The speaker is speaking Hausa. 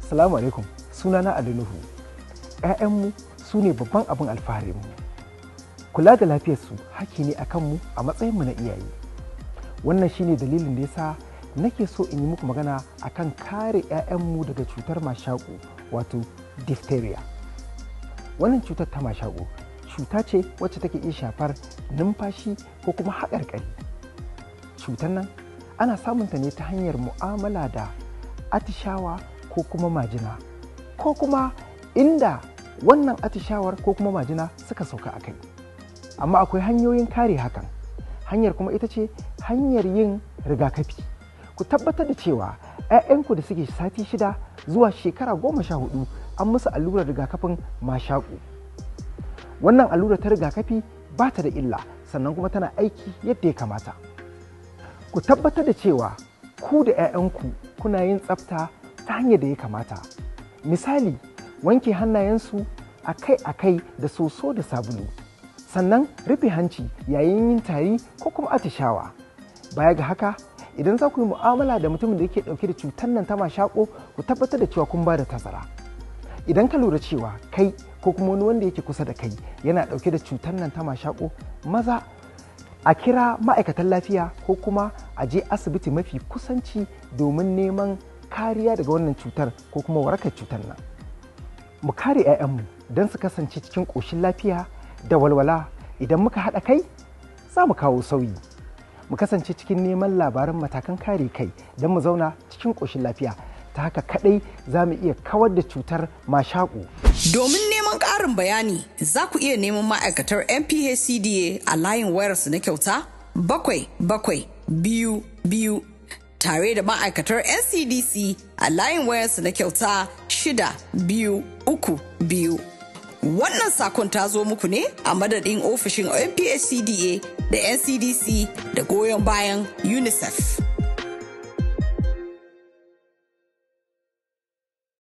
Salamu alaikum, sunana Ali Nuhu. 'Ya'yanmu su ne babban abin alfaharinmu. Kula da lafiyarsu hakki ne a kanmu a matsayinmu na iyaye. Wannan shine dalilin da yasa nake so in yi muku magana akan kare 'ya'yanmu daga cutar mashaƙo, wato diphtheria. Wannan cutar ta mashaƙo cuta ce wacce take iya shafar numfashi ko kuma haƙarƙari. Cutar nan ana samunta ne ta hanyar mu'amala da atishawa ko kuma majina, ko kuma inda wannan atishawar ko kuma majina suka sauka a kai. Amma akwai hanyoyin kare hakan. Hanyar kuma ita ce hanyar yin rigakafi. Ku tabbatar da cewa 'ya'yanku da suke sati 6 zuwa shekara 14 an musu allurar rigakafin mashaƙo. Wannan allurar ta rigakafi ba ta da illa, sannan kuma tana aiki yadda ya kamata. Ku tabbatar da cewa ku da 'ya'yanku kuna yin tsafta ta hanyar da ya kamata. Misali, wanke hannayensu akai-akai da soso da sabulu. Sannan rufe hanci yayin yin tari ko kuma atishawa. Baya ga haka, idan za ku yi mu'amala da mutumin da yake ɗauke da cutar nan ta mashaƙo, ku tabbatar da cewa kun ba da tazara. Idan ka lura cewa kai ko kuma wani wanda yake kusa da kai yana ɗauke da cutar nan ta mashaƙo, maza a kira ma'aikatan lafiya ko kuma a je asibiti mafi kusanci domin neman kariya daga wannan cutar ko kuma warakar cutar nan. Mu kare 'ya'yanmu don su kasance cikin ƙoshin lafiya da walwala. Idan muka haɗa kai, za mu kawo sauyi. Mu kasance cikin neman labaran matakan kare kai don mu zauna cikin ƙoshin lafiya. Ta haka kaɗai za mu iya kawar da cutar mashaƙo. Domin neman ƙarin bayani, za ku iya neman ma'aikatar NPHCDA a layin wayarsu na kyauta 7 7 2 2, tare da ma'aikatar NCDC a layin wayarsu na kyauta 6 2 3 2. Wannan sakon ta zo muku ne a madadin ofishin NPHCDA da NCDC da goyon bayan UNICEF.